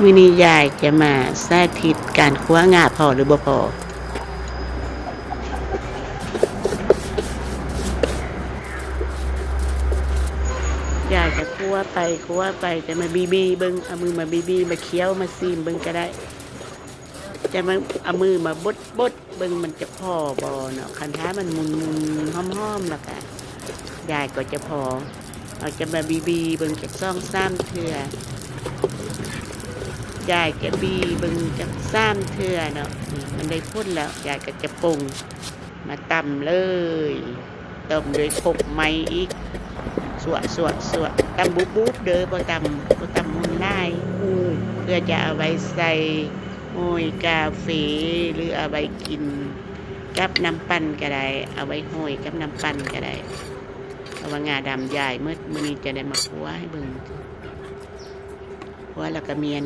ມື້ນີ້ຍາຍຈະມາສາທິດການຂົ້ວງາ ພໍຫຼືບໍ່ພໍ. ຍາຍຈະຂົ້ວໄປຂົ້ວໄປ ຈະມາບີໆເບິ່ງ ເອົາມືມາບີໆ ມາຄ້ຽວ ມາຊີມເບິ່ງກະໄດ້ ຈະມາເອົາມືມາບົດໆ ເບິ່ງມັນຈະພໍບໍ່ເນາະ. ຄັນຖ້າມັນມຸນໆ ຫອມໆ ລະກະ ຍາຍກໍຈະພໍ. ເຮົາຈະມາບີໆເບິ່ງຈັກສອງສາມເທື່ອ ຍາຍຈະບີເບິ່ງຈັກສາມເທື່ອເນາະ. ນີ້ມັນໄດ້ຜົນແລ້ວ ຍາຍກໍຈະປົງມາຕຳເລີຍ ຕົ້ມດ້ວຍຄົກໄມ້ອີກ ສວະໆໆ ຕຳບຸບໆເດີ ບໍ່ຕຳ ບໍ່ຕຳຮຸນຫຼາຍ ເພື່ອຈະເອົາໄວ້ໃສ່ໂຮຍກາເຟ ຫຼືເອົາໄວ້ກິນກັບນ້ຳປັ່ນກະໄດ້ ເອົາໄວ້ໂຮຍກັບນ້ຳປັ່ນກະໄດ້. ເພາະວ່າງາດຳຢາຍໝົດ ມື້ນີ້ຈະໄດ້ມາຂົ້ວໃຫ້ເບິ່ງ ຂົ້ວແລ້ວກະມ້ຽນ.